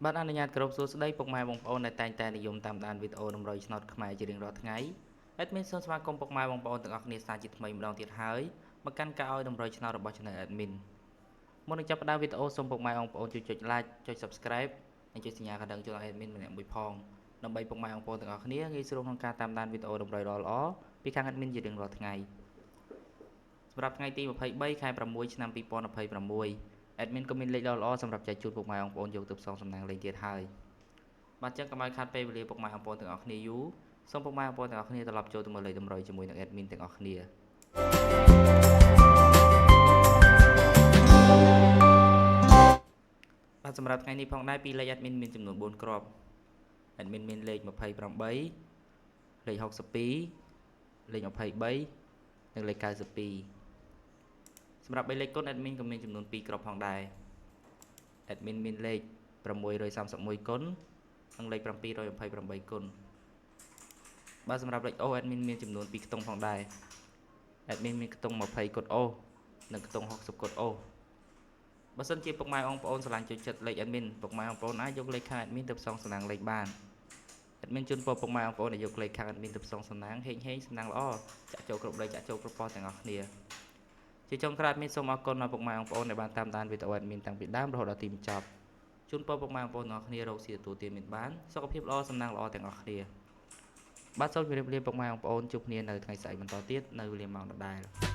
បាទអនុញ្ញាតគោរពសួស្តីពុកម៉ែបងប្អូនដែលតែងតែនិយមតាមដានវីដេអូតម្រុយឆ្នោតខ្មែរជារៀងរាល់ថ្ងៃ Admin សូមស្វាគមន៍ពុកម៉ែបងប្អូនទាំងអស់គ្នាសាជាថ្មីម្ដងទៀតហើយមកកាន់ការឲ្យតម្រុយឆ្នោតរបស់ Channel Admin មុននឹងចាប់ផ្ដើមវីដេអូសូមពុកម៉ែបងប្អូនជួយចុច Like ចុច Subscribe និងចុចសញ្ញាកណ្ដឹងជូនដល់ Admin ម្នាក់មួយផងដើម្បីពុកម៉ែបងប្អូនទាំងអស់គ្នាងាយស្រួលក្នុងការតាមដានវីដេអូតម្រុយល្អៗពីខាង Admin ជារៀងរាល់ថ្ងៃសម្រាប់ថ្ងៃទី23ខែ6ឆ្នាំ2026 Admin ក៏មានលេខល្អៗសម្រាប់ចែកជូនពុកម៉ែបងប្អូនយកទៅផ្សងសំណាងលេងទៀតហើយបាទចឹងកុំឲ្យខាតពេលវេលាពុកម៉ែបងប្អូនទាំងអស់គ្នាយូរសូមពុកម៉ែបងប្អូនទាំងអស់គ្នាត្រឡប់ចូលទៅមើលលេខតម្រុយជាមួយនឹង Admin ទាំងអស់គ្នាបាទសម្រាប់ថ្ងៃនេះផងដែរពីលេខ Admin មានចំនួន4គ្រាប់ Admin មានលេខ28លេខ62លេខ23និងលេខ92សម្រាប់3លេខគុណ Admin ក៏មានចំនួន2គ្រាប់ផងដែរ Admin មានលេខ631គុណនិងលេខ728គុណបាទសម្រាប់លេខអូ Admin មានចំនួន2ខ្ទង់ផងដែរ Admin មានខ្ទង់20គុណអូនិងខ្ទង់60គុណអូបើសិនជាពុកម៉ែបងប្អូនស្រឡាញ់ចូលចិត្តលេខ Admin ពុកម៉ែបងប្អូនអាចយកលេខខាង Admin ទៅផ្សងសំណាងលេខបាន Admin ជូនពរពុកម៉ែបងប្អូនឲ្យយកលេខខាង Admin ទៅផ្សងសំណាងហេងហេងសំណាងល្អចាក់ចូលគ្រប់លេខចាក់ចូលគ្រប់ប៉ុស្តិ៍ទាំងអស់គ្នាជាចុងក្រោយ Admin សូមអរគុណដល់ពុកម៉ែបងប្អូនដែលបានតាមដានវីដេអូ Admin តាំងពីដើមរហូតដល់ទីបញ្ចប់ជូនពរពុកម៉ែបងប្អូនទាំងអស់គ្នារកស៊ីទទួលទានមានបានសុខភាពល្អសំណាងល្អទាំងអស់គ្នាបាទសូមជម្រាបលាពុកម៉ែបងប្អូនជួបគ្នានៅថ្ងៃស្អែកបន្តទៀតនៅវេលាម៉ោងដដែល។